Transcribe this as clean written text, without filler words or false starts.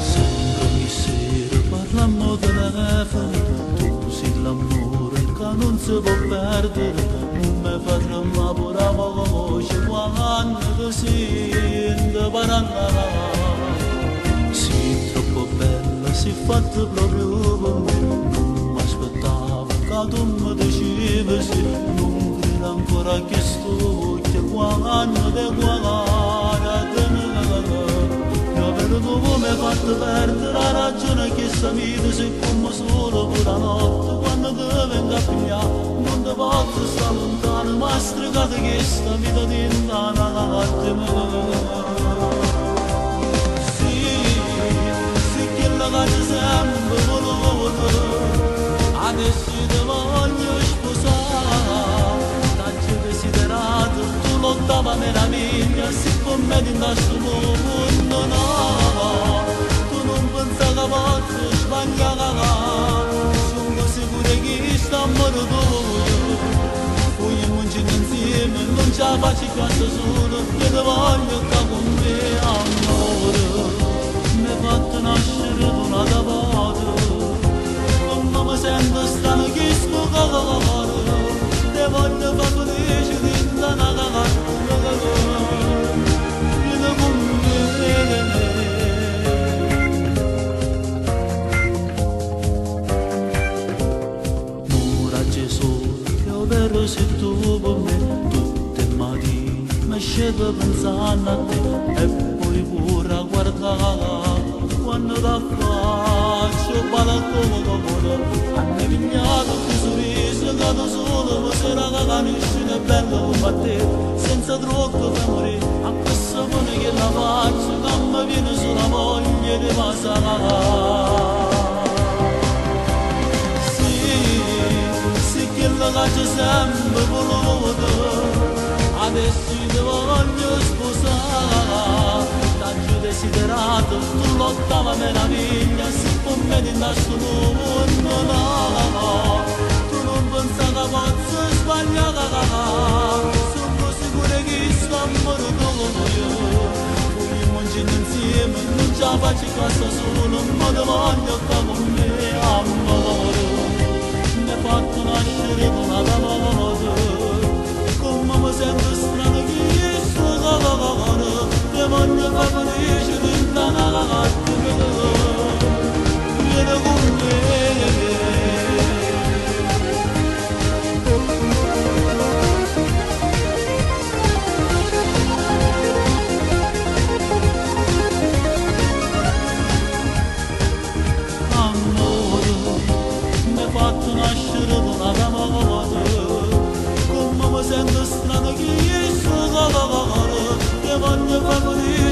Sempre ogni sera parlammo 'o telefono, tu si l'ammore ca nun se po' perdere, nun me fa tremmà pure 'a voce quanno te sento parlà. Si troppo bella, si fatta proprio pe me, nun m'aspettavo ca tu me dicive sì, nun credo ancora a chest'uocchie quanno te guardo. Io vedo tu m'hai fatto perdere 'a ragione 'e chesta vita, si comm' 'o sole pure 'a notte quanno te vengo a piglià, nun te pozzo sta luntano, m'ha stregato chesta vita dint' 'a n'attimo. Si, si chella c'aggio sempe voluto, adesso te voglio sposà, t'aggio desiderato, tu l'ottava meraviglia, si con me dint' 'a stu munno no, tu nun pensà ca pozzo sbaglià, songo sicuro 'e chist'ammore tuoio, fuimmoncenne insieme, nun ce 'a faccio cchiù a sta sulo, io te voglio ccà con me ammore, m'hê fatto nascere n'ata vota, comme me sento strano chistu core, te voglio fa felice dint' 'a n'attimo, viene con me. Nu raggio 'e sole che overo si tu pe me, tutt' 'e matine me sceto pensanno a te e poi pure a guardà quanno t'affacci 'o balcone a me pigliato cu sorriso ca tu solo mi sarà che nessuno è bello come a te senza trucco fa morì a questa buona che la faccia che mi viene sulla voglia di vasà. Si, si chella c'aggio sempe voluto, adesso te voglio sposà, t'aggio desiderato, tu l'ottava meraviglia, si con me dint' 'a stu munno no, tu nun pensà ca pozzo sbaglià, songo sicuro 'e chist'ammore tuoio, fuimmoncenne insieme, nun ce 'a faccio cchiù a sta sulo, mo te voglio ccà con me ammore, m'hê fatto nascere n'ata vota, comme me sento strano chistu core, te voglio fa felice dint' 'a n'attimo, viene con me. Ammore, m'hê fatto nascere n'ata vota, comme me sento strano chistu core, te voglio fa felice.